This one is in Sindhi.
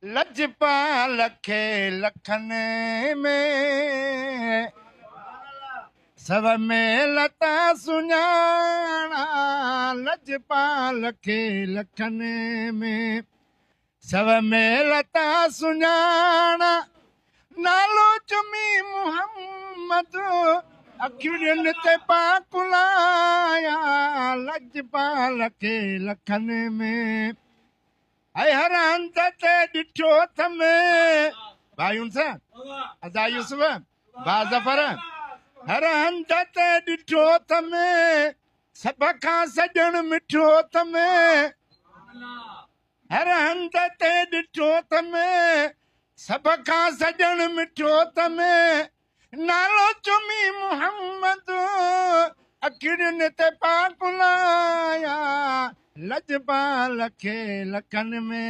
لجپال کي لکن ۾، سو ميل تان سڃاڻا، لجپال کي لکن ۾، سو ميل تان سڃاڻا، نالو چمي محمد، اکين تي پاڪ لايا، لجپال کي لکن ۾. ۽ هر هنڌ تي ڏٺو اٿم. ڀاء يونس، ادا يوسف، ڀاء ظفر، هر هنڌ تي ڏٺو اٿم، سڀ کان سڄڻ مٺو اٿم. هر هنڌ تي ڏٺو اٿم، سڀ کان سڄڻ مٺو اٿم. نالو چمي محمد، اکڙين تي پاڪ لايا، لجپال کي لکن ۾.